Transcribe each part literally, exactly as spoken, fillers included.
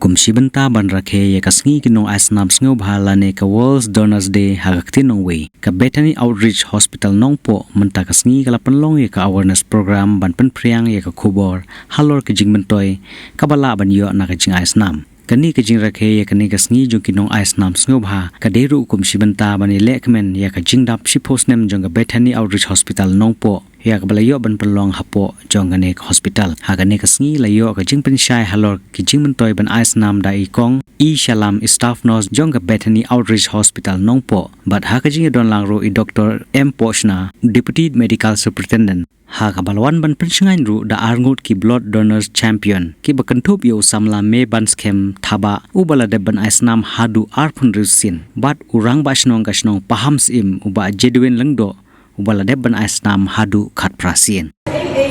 Kum shi bynta ban rakhe ïa ka sngi ki nong ai snam sngewbha lane ka World Donors Day ha ka ktien nongwei, ka Bethany Outreach Hospital Nongpoh mynta ka sngi ka la pynlong ïa ka awareness program ban pynphriang ïa ka khubor halor ka jingmyntoi kaba lah ban ïoh na ka jingai snam. Kane ka jingrakhe ïa kane ka sngi jong ki nong ai snam sngewbha ka dei ruh kum shi bynta ban ïalehkmen ïa ka jingdap shiphew snem jong ka Bethany Outreach Hospital Nongpoh, ïa kaba la ïoh ban pynlong hapoh jong kane ka hospital. Ha kane ka sngi la ïoh ka jingpynshai halor ki jingmyntoi ban ai snam da i Kong I Shalam, i staff nurse jong ka Bethany Outreach Hospital Nongpoh, bad ha ka jingïadon lang ruh i Doktor M Poshna, Deputy Medical Superintendent. Ha kaba la wan ban pynshngaiñ ruh da arngut ki blood donors champion kiba kynthup ïa u samla Mebanskhem Thabah uba la dep ban ai snam haduh arphew hynriew sien, bad u rangbah shnong ka shnong Pahamsyiem u Bah Jedwin Lyngdoh uba la dep ban ai snam haduh khatphra sien. Ei, ei,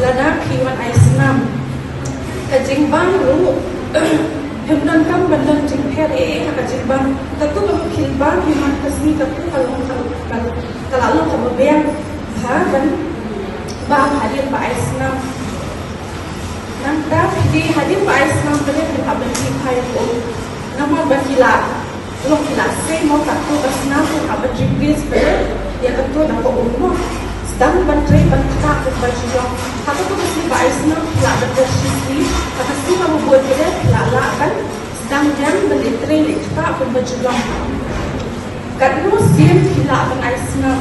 lada phi wan ai snam, ka jingbang ruh, phim donkam ban don jingpher ei ei ha ka jingbang. Katu ka khilbang hi man ka sngi katu ka long ka, ka, ka la long kaba biang bha ban bam hadien ba ai snam. Nangta phi dei hadien ba ai snam phi dei phin hap ban phi phai ruh. Namar ba ki la long ki la sei mo katu ka snam phin hap ban replace phi dei ïa katu da ka um mo. Sdang ban trei ban ktah kumba ju long. Ha katu ka sngi ba ai snam phi lah ban trei shi sngi. Ha ka sngi kaba bud phi dei phi lah lah ban sdang ïa ban leit trei leit ktah kumba ju long. Katno sien phi lah ban ai snam?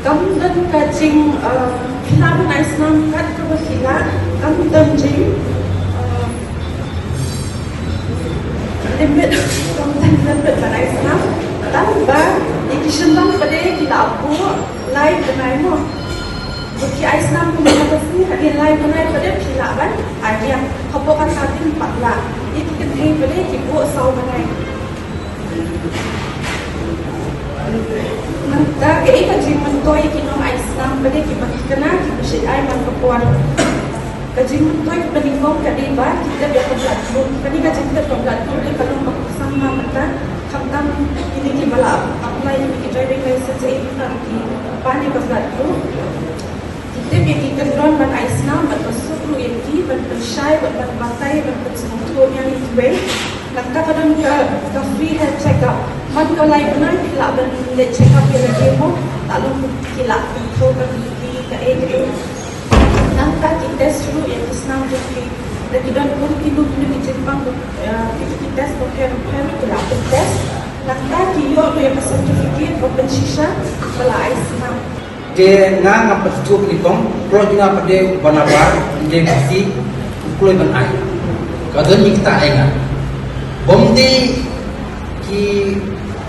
Kam don ka jing, eh, phi lah ban ai snam kat kaba phi lah, kam don jing, eh, limit, kam don limit ban ai snam. Tang ba ïa ki shynrang pat de ki lah buh lai bnai mo. Ba ki ai snam kumba ka sngi, hadien lai bnai pat de phi lah ban ai biang. Hapoh kata ka ding pat lah ïa ki kynthei pat de ki buh saw bnai. Nangta kaei ka jingmyntoi ïa ki nong ai snam pat de kiba ki khynnah kiba shait ai man ka por. Ka jingmyntoi kaba nyngkong ka dei ba ki tip ïa ka blood group. Kane ka jingtip ka blood group dei ka long ba kongsan ma mynta, khamtam kine kiba la apply ïa ki driving license, eh, mynta ki pan ïa ka blood group. Ki tip ïa ki kyndon ban ai snam bad ba suk ruh ïa ki ban pynshai bad ban batai ban pynsngewthuh ïa kiwei. Nangta ka don ka, ka free health check up. Man ka lai bnai phi lah ban leit check up ïa lade mo, la long ki lah pynthew ban ki kaei kaei. Nangta ki test ruh ïa ki snam jong phi. Da ki don kum kino kino ki jingpang, eh, ki, ki test bapher bapher ki lah pyn test. Nangta ki ïoh ruh ïa ka certificate ba pynshisha ba la ai snam. Te nga nga pynthut ni tong, kloi jong nga pat de u Banabar, ym dei Khasi, u kloi ban ai. Ka don ïa kita ai nga. Bym dei ki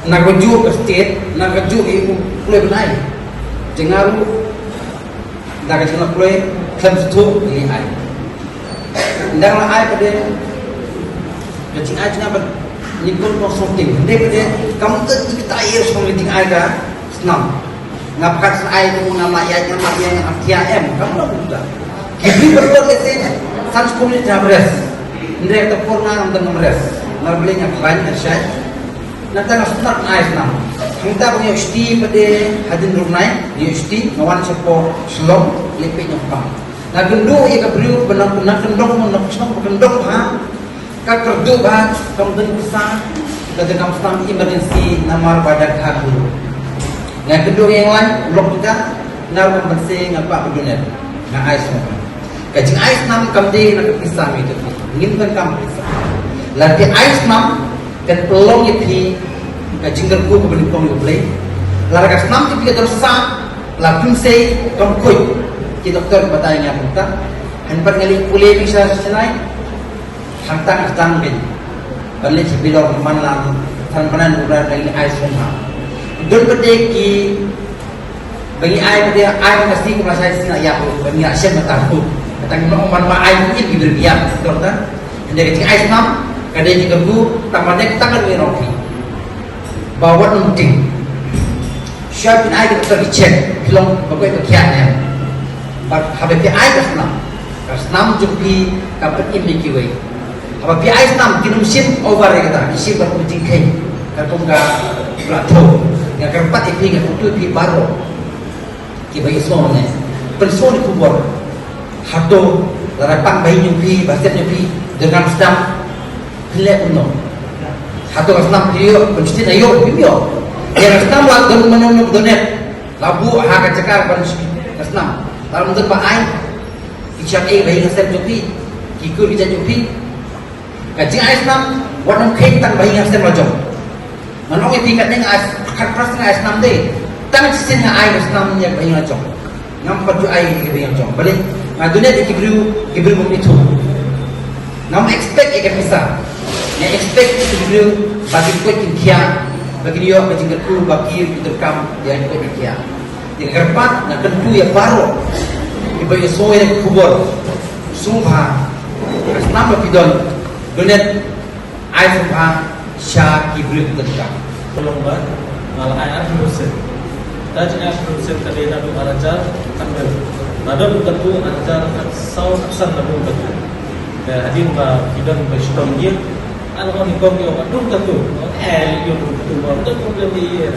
na kajuh ka state, na kajuh ïa u kloi ban ai. Te nga ruh da ka jong nga kloi khlem sngewthuh ïa ai. Ynda la ai pat de ka jingai jong nga bad nyngkong tong sngewthuh. Ynda pat de kam tip ïa kita ïa sngewthuh ïa ka jingai ka snam. Nga pyrkhat sa ai tu nga ma ïa nga ma ïa nga ap tia em kam long tu da. Ki briew ba kot lehse san skul ni jam res. Ynda ka por nga ngam dang ngam res. Nga beli nga khlaiñ nga shai. Nangta nga sngewtynnat ai snam. Hangta ba nga ïoh shuti pat de hadien ruknai, nga ïoh shuti nga wan shapoh Shillong leit peit ñiewkam. Nga kynduh ïa ka briew ba nang, nang kyndong, nang kyndong, ba kyndong bha. Ka kyrduh bha, kam don pisa, ka donkam snam emergency namar ba dang kha kynduh. Nga kynduh ïa nga lok pisa, nga ruh ban se nga kwah ba donate. Nga ai snam. Ka jingai snam kam dei na ka pisa me tu. Ngim donkam pisa. Lada phi ai snam, kan pynlong ïa phi ka jingkyrkhu kaba nyngkong ïa U Blei. Lada ka snam jong phi ka don sah, la phi ym sei, kam khuid. Ki doktor ki batai ïa nga kumta. Hynrei pat nga leit pule pisa sha Chennai. Hangta nga sdang beit ban leit sha Bilor, man la than bnai, u Blei, nga leit ai snam. Don pat de ki ba ngi ai pat de, ai ba nga sngew kumba shai sngew ïap ruh, ba ngi ïa shem mynta ruh. Kata ngi ong ban ba ai ki ki briew ïap, doktor. Hynda ka jingai snam ka dei jingkyrkhu, tang ba dei tang ka dei rong phi. Ba wat ym ding. Shuwa phin ai ka doktor ki check, phi long ba koit ba khiah ne. Bad haba phi ai ka snam, ka snam jong phi ka pynim ïa kiwei. Haba phi ai snam kin ym shim over ïa kata, ki shim bad kum jingkheiñ. Katkum ka Bla Tho, nga kyrpad ïa phi, nga kyntu ïa phi baroh kiba ïohsngew ne pynsngew ïa ka khubor. Hato lada pang ba ïing jong phi, ba sep jong phi donkam sdang, Phi leh kumno? Hato ka snam phi ïoh, pynshit na ïoh, phim ïoh. Ïa ka snam la don mano mano donate. La buh ha ka jaka ban shit ka snam. Tang don ba ai. Ki shah ei ba ïing ha sem jong phi. Ki kur ki jait jong phi. Ka jingai snam, wat nym kheiñ tang ba ïing ha sem la jong. Ngan ong ïa phi katne nga ai, khatphra sien nga ai snam de. Tang shisien nga ai ka snam ïa ka ïing la jong. Ngam pat ju ai ïa ka ïing la jong. Balei nga donate ïa ki briew, ki briew bym ithuh. Ngam expect ïa ka pisa. Nga expect ïa ki briew ba kin koit kin khiah, ba kin ïoh ka jingkyrkhu ba ki kin donkam ïa ka koit kin khiah. Ïa ka kyrpad nga kyntu ïa baroh kiba ïohsngew ïa ka khubor. Sngewbha, ka snam ba phi don, donate. Ai sngewbha sha ki briew ki donkam. Ka long ba nga la ai arphew percent. Ka jingai arphew percent ka dei naduh ar hajar khathynriew. Naduh katu ar hajar khatsaw khatsan naduh katu. Te hadien ba ki don ba shitom ïa. Ar ngi kong ïa ba dum katu. Eh, ïa dum katu ba don problem ïa.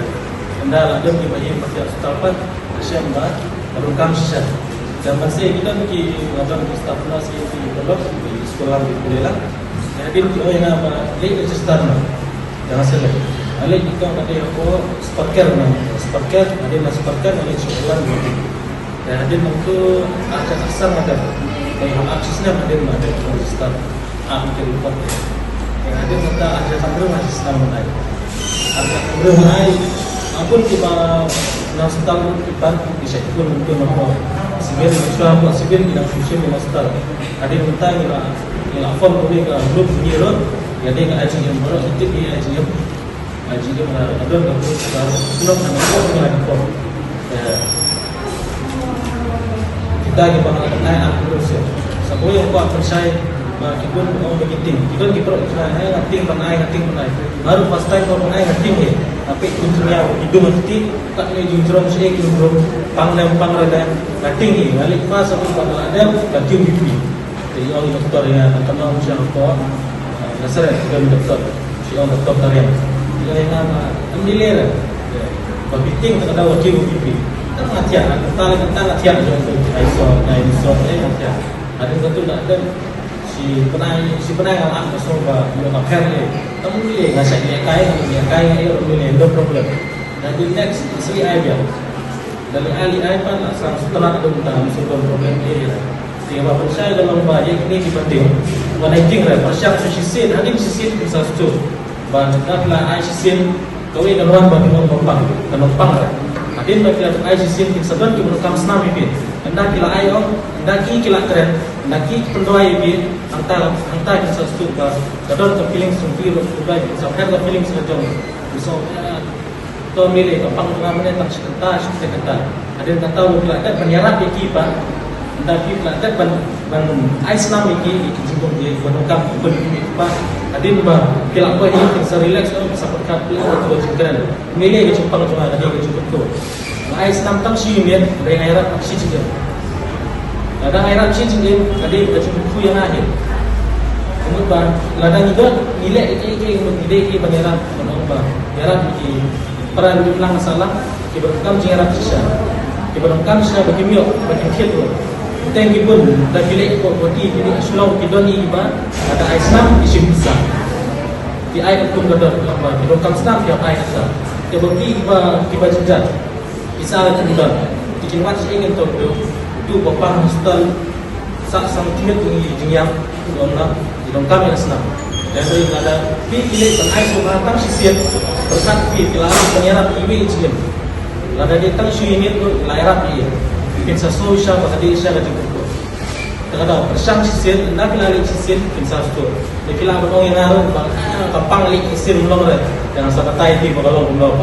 Ynda la don ki ba ïa ba ki hospital pat. Shem ba, ba donkam shisha. Te ban seh kita ki, ki staff nurse ki, ki doktor, ki sekolah, ki pule lah. Hadien ki oi na ba leh register na. Jangan seh leh. Leh ki kong kata ko speaker na, speaker, hadien na speaker, leh sekolah. Hadien tu ada asal ada. Kayak apa sih nama hadien ada register. Am ki report. Ïa, hadien mynta ar hajar khathynriew ha shisnem mynta. Ar hajar khathynriew mynta. Ampun kiba nang sngewthuh kiba ki shait kun mynta nongpop. Sibin shuwa pop sibin ki nang shu shim ki nang sngewthuh. Hadien mynta ngi la, ngi la form kane ka group ngi ruh. Ïa dei ka I G M baroh, ngi tip ïa I G M. Ai, jingim, eh, adon ka bun ka shnong ka nongpop ngi la dei pop. Eh, kita ki ba nga la ai ap terus ïa. Sa kawei ong kwah pynshai ba ki bun ong ba ki ting. Ki don ki paralok ki ai nga ting ban ai, nga ting ban ai. Baru first time ba ban ai nga ting ïa. Tapi ki jingïa ba ki dung ha kti, kat ne jingjrong shi ki dung. Pang ne pang rada nga ting ïa. Nga leit pas aku ba la dem ka Q B P. Te ïa ong i doktor ïa nga, nga tang ong sha ka por, eh, Nasrullah, ki don doktor. Sha ong doktor Tariang. Ïa ong ïa nga, em, delay re. Ba phi ting te ka daw ka Q B P. Tang nga thiah, nga tang, nga tang nga thiah jong tu. Ai so, ai so, ai nga thiah. Hadien katu la dem. Shi bnai, shi bnai nga lah ka song ba ïoh ka pher ïa. Tang delay, nga shait ïa kai, nga ïa kai, nga ïoh delay, no problem. Hadien next, shu ai biang. Lada ai, ai pat la sdang shu tnat, dum tang shu don problem ïa. Te ba pynshai ka long ba ïa kine kiba ting. Wan ai ting re, pyrshang shu shisien, hadien shisien phin sa shu. Ba lada la ai shisien, kawei kan wan ba kin ong ba pang, kan ong pang re. Hadien ba ki la ai shisien kin sa don kiba donkam snam ïa phi. Ynda ki la ai ong, ynda ki ki la kren, ynda ki ki pynduwai ïa phi, hangta, hangta kin sa shu ba ka don ka feeling shu phi ruh, pynduwai kin sa pher ka feeling shu jong. Kin sa, eh, To mele ka pang jong nga mynne tang shi kynta, shi kynta. Hadien kata u la dep ban ïarap ïa ki pat. Ynda ki la dep ban, ban ai snam ïa ki, ïa ki jingdon ïa ki ban donkam ban ïa ki pat. Hadien ba ki la poi ïa ki sa relax, oh, sa pyrkhat phi la to jingkren. Mele ka jingpang jong nga ka dei ka jingkyntu. Nga ai snam tang shi minit, dei nga ïarap shi jingim. Lada nga ïarap shi jingim, ka dei ka jingkyntu ïa nga hi. Kumta lada ngi don, ngi leh ïa ki, ïa ki, ngi dei ki ban ïarap, ban ong ba ïarap ïa ki. Para lum lang sala, kiba donkam jingïarap shisha. Kiba donkam shisha ba kim ïoh, ba kim thied ruh. Teng ki bun, da ki leh ko ko ti, ki leh shlong ki don i ba, da ai snam ki shim pisa. Ki ai kum ka don, ba ki donkam snam ki ai kata. Kiba ki kiba, kiba jingjar. Pisa ki don. Ki kin wat shi ngin to do. Tu ba pang hospital. Sa sang timit ngi jingïap, don na, ki donkam ïa snam. Dei lada phi ki leh ban ai sngewbha tang shisien, pyrkhat phi ki la ban ïarap ïa i jingim. Lada dei tang shu ïa ngi tu la ïarap ïa. Phin sa sngewsih ba ka dei sha ka jingkyrkhu. Te lada pyrshang shisien, ynda phi la leh shisien, phin sa sngewsih. Dei phi la ban ong ïa nga ruh ba, ah, ka pang leh shisien long re. Jangan sa batai phi ba ka long long.